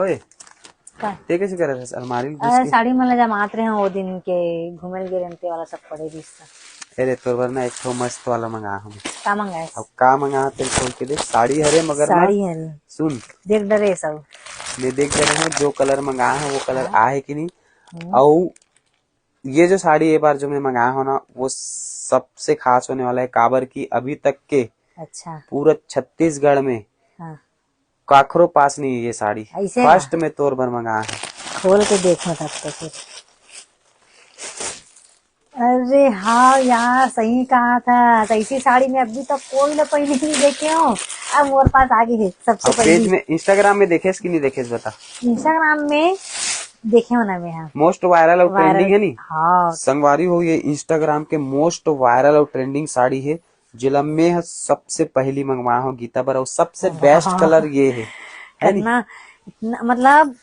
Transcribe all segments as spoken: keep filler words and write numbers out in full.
ओए, का? ते कैसे करत हस? अलमारी में घुस अरे, के? साड़ी मन ला जमात रहे हैं वो दिन के, घूमे ल गे रहते वाला सब पड़े रिहिस था। अरे, तोर बर ना एक ठो मस्त वाला मंगा हम। का मंगाए? अब का मंगा, तेल खोल के देख, साड़ी हरे मगर ना, साड़ी हरे। सुन। देख डरे सब। मैं देख डरे हूँ, जो कलर मंगा है वो कलर हाँ। आहे कि नहीं? हम्म। अउ ये जो साड़ी ये बार जो मैं मंगाया हूँ ना, वो सबसे खास होने वाला है, काबर कि अभी तक के अच्छा। पूरा छत्तीसगढ़ में हाँ। काकरो पास नहीं है ये साड़ी। ऐसे फर्स्ट में तोर बर मंगाया है। खोल के देखो तब तो फिर। अरे हाँ यार, सही कहा था, तो ऐसी साड़ी में अभी तक कोई ना पहने नहीं देखे हो। अब मोर पास आ गई है सबसे अब पहले। पेज में, इंस्टाग्राम में देखेस कि नहीं देखेस, बता। इंस्टाग्राम में देखे हो ना मैं, हाँ। मोस्ट वायरल और वायरल। ट्रेंडिंग है नी? हाँ। संगवारी हो, ये इंस्टाग्राम के मोस्ट वायरल और ट्रेंडिंग साड़ी है, जेला मैं ह सबसे पहली मंगवा हूँ गीता बर, और सबसे वाह। बेस्ट कलर ये है, है नी? इतना, इतना, मतलब,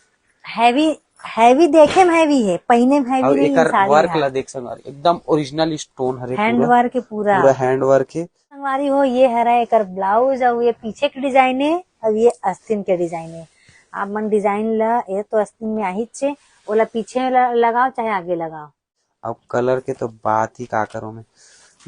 हैवी, हैवी देखे में हैवी है, पहने में हैवी और नहीं है एकर साड़ी वर्क है। ला देख संगवारी, एकदम ओरिजिनल स्टोन हरे हैंड पूरा। वर्क है पूरा। पूरा हैंड वर्क है। संगवारी हो, ये हरा एकर ब्लाउज, और ये पीछे के डिजाइन है, और ये आस्तीन के डिजाइन है। आप मन डिजाइन ला, ये तो आस्तीन में आहिच है, ओला पीछे ला-, लगाओ चाहे आगे लगाओ। अब कलर के तो बात ही का करो मैं,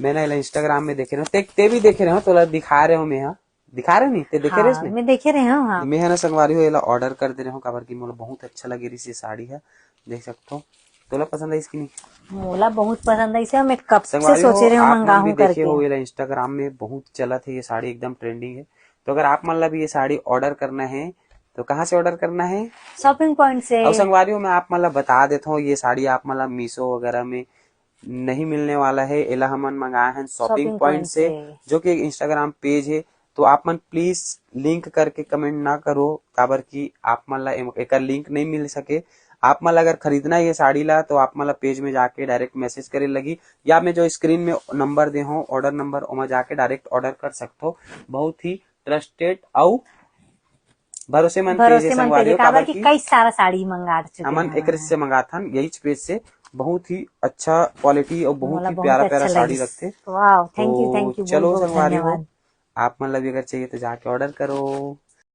मैं ना एला इंस्टाग्राम में देखे रहे हूँ, ते, ते भी देखे रहे हो, तोला दिखा रहे हो मैं, हाँ, दिखा रहे नहीं, ते देखे रहे हाँ, इसने? मैं देखे रहे हूँ, हाँ। मैं है ना संगवारी हो, एला ऑर्डर कर दे रहे हूँ, काबर कि मोला बहुत अच्छा लगे रही ये साड़ी है, देख सकते हो। तोला पसंद आइस कि नहीं? मोला बहुत पसंद आइस, मैं कब से संगवारी हो, सोचे रहे हूँ आप मन भी मंगाहूँ देखे करके। हो, एला इंस्टाग्राम में बहुत चलत है ये साड़ी, एकदम ट्रेंडिंग है। तो अगर आप मन ला भी ये साड़ी ऑर्डर करना है, तो कहाँ से ऑर्डर करना है? शॉपिंग पॉइंट से। और संगवारी हो, मैं आप मन ला बता देता हूँ, ये साड़ी आप मन ला मीशो वगैरह में नहीं मिलने वाला है, एला हमन मंगाए हैं शॉपिंग शॉपिंग पॉइंट पॉइंट से, से। जो कि एक इंस्टाग्राम पेज है। तो आप मन प्लीज लिंक करके कमेंट ना करो, काबर कि आप मन ला एम-, एकर लिंक नहीं मिल सके। आप मन ला अगर खरीदना है ये साड़ी ला, तो आप मन ला पेज में जाके डायरेक्ट मैसेज करे लगी, या मैं जो स्क्रीन में नंबर दे हूँ, ऑर्डर नंबर, ओमा जाके डायरेक्ट ऑर्डर कर सकथो। बहुत ही ट्रस्टेड अउ भरोसेमंद पेज है भरोसेमंद संगवारी पेज है, हो, काबर काबर कि कि कई सारा साड़ी मंगा चुके हमन हैं एकरे हमन। से मंगाथन, यही पेज से। बहुत ही अच्छा क्वालिटी और बहुत मोला ही बहुत प्यारा अच्छा प्यारा साड़ी लगिस। रखते। वाओ, thank you, तो thank you, चलो बहुत बहुत संगवारी हो, धन्यवाद। आप मन ला भी अगर चाहिए तो जाके ऑर्डर करो।